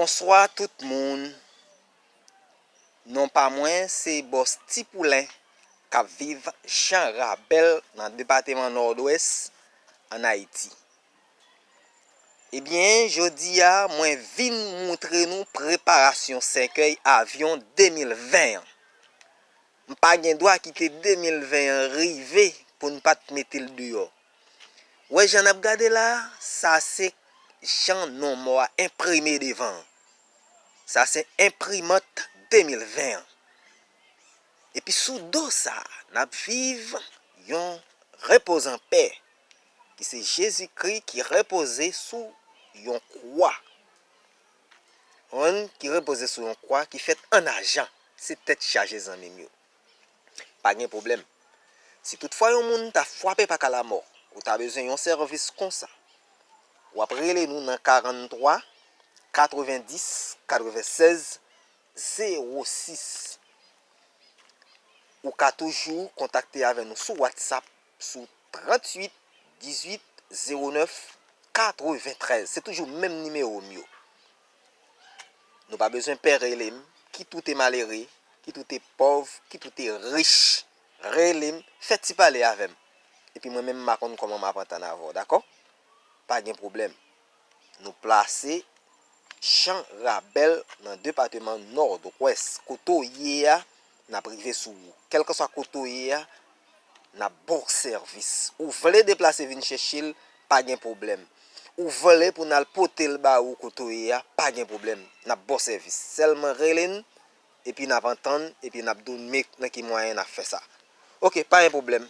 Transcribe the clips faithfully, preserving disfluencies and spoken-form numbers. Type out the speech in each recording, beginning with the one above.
Bonswa tout moun. Non pa mwen se Bòs Ti Poulen k ap viv Jan Rabèl nan depatman Nòdwès ann Ayiti. Ebyen, jodi a mwen vin moutre nou preparasyon sèkèy avyon de mil ven an. M pa gen dwa kite de mil ven an rive pou n pa t mete l deyò. Wè jan n ap gade la a, sa se jan non mò a enprime devan an. Sa se enprimant de mil ven an. Epi sou do sa a, n ap viv yon repoz an pè, ki se Jezikri ki repoze sou yon kwa. Konprann? Ki repoze sou yon kwa ki fèt an ajan. Se tèt chaje, zanmi m yo. Pa gen pwoblèm. Si toutfwa yon moun ta frape pa ka lamò, ou ta bezwen yon sèvis konsa, w ap rele nou nan karannntwa, katrevendis, katrevensèz, zewo sis. Ou ka toujou kontakte avè nou sou WhatsApp sou tranntuit, dizuit, zewo nèf, katreventrèz. Se toujou menm nimewo m yo. Nou pa bezwen pè rele m, kit ou te malere, kit ou te pòv, kit ou te rich. Rele m, fè ti pale avè m. Epi mwen menm, m a konn kòman m ap antann avè w, dakò? Pa gen pwoblèm. Nou plase Jan Rabèl nan depatman Nòdwès. Kote w ye a, n ap rive sou ou. Kèlkeswa kote w ye a, n ap ba w sèvis. Ou vle deplase vin chèche l, pa gen pwoblèm. Ou vle pou n al pote l ba ou kote w ye a, pa gen pwoblèm. N ap ba w sèvis. Sèlman rele n, epi n ap antann, epi n ap di w men nan ki mwayen n ap fè sa. Oke, pa gen pwoblèm.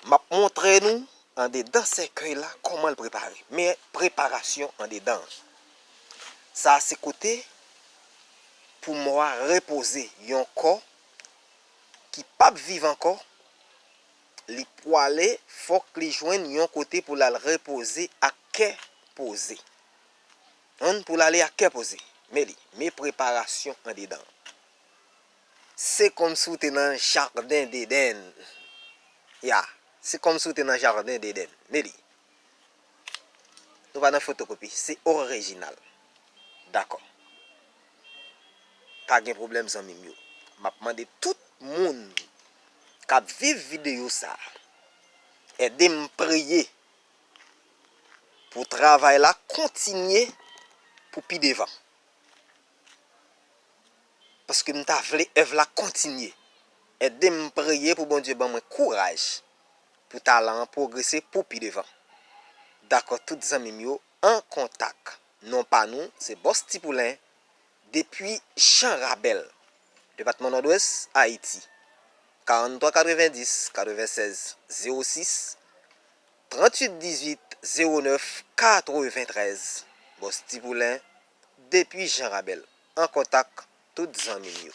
M ap montre nou andedan sèkèy la kòman l prepare. Men preparasyon andedan an. Sa a se kote pou mò a repoze, yon kò ki p ap viv ankò, li pwale, fòk li jwenn yon kote pou l al repoze ak kè poze. Konprann? Pou l ale ak kè poze. Men li, men preparasyon andedan an. Se kòmsi w te nan jaden Edenn. Ya, se kòmsi w te nan jaden Edenn. Men li. Nou pa nan fotokopi, se orijinal. Dakò. Pa gen pwoblèm, zanmi m yo. M ap mande tout moun k ap viv videyo sa a, ede m priye pou travay la kontinye pou pi devan. Paske m ta vle èv la kontinye. Ede m priye pou Bondye ban mwen kouraj pou talan an pwogrese pou pi devan. Dakò, tout zanmi m yo, an kontak. Non pa nou, se Bòs Ti Poulen, depi Jan Rabèl, depatman Nòdwès, Ayiti. Karannntwa katrevendis katrevensèz zewo sis, tranntuit dizuit zewo nèf katreventrèz. Bòs Ti Poulen, depi Jan Rabèl. An kontak, tout zanmi m yo.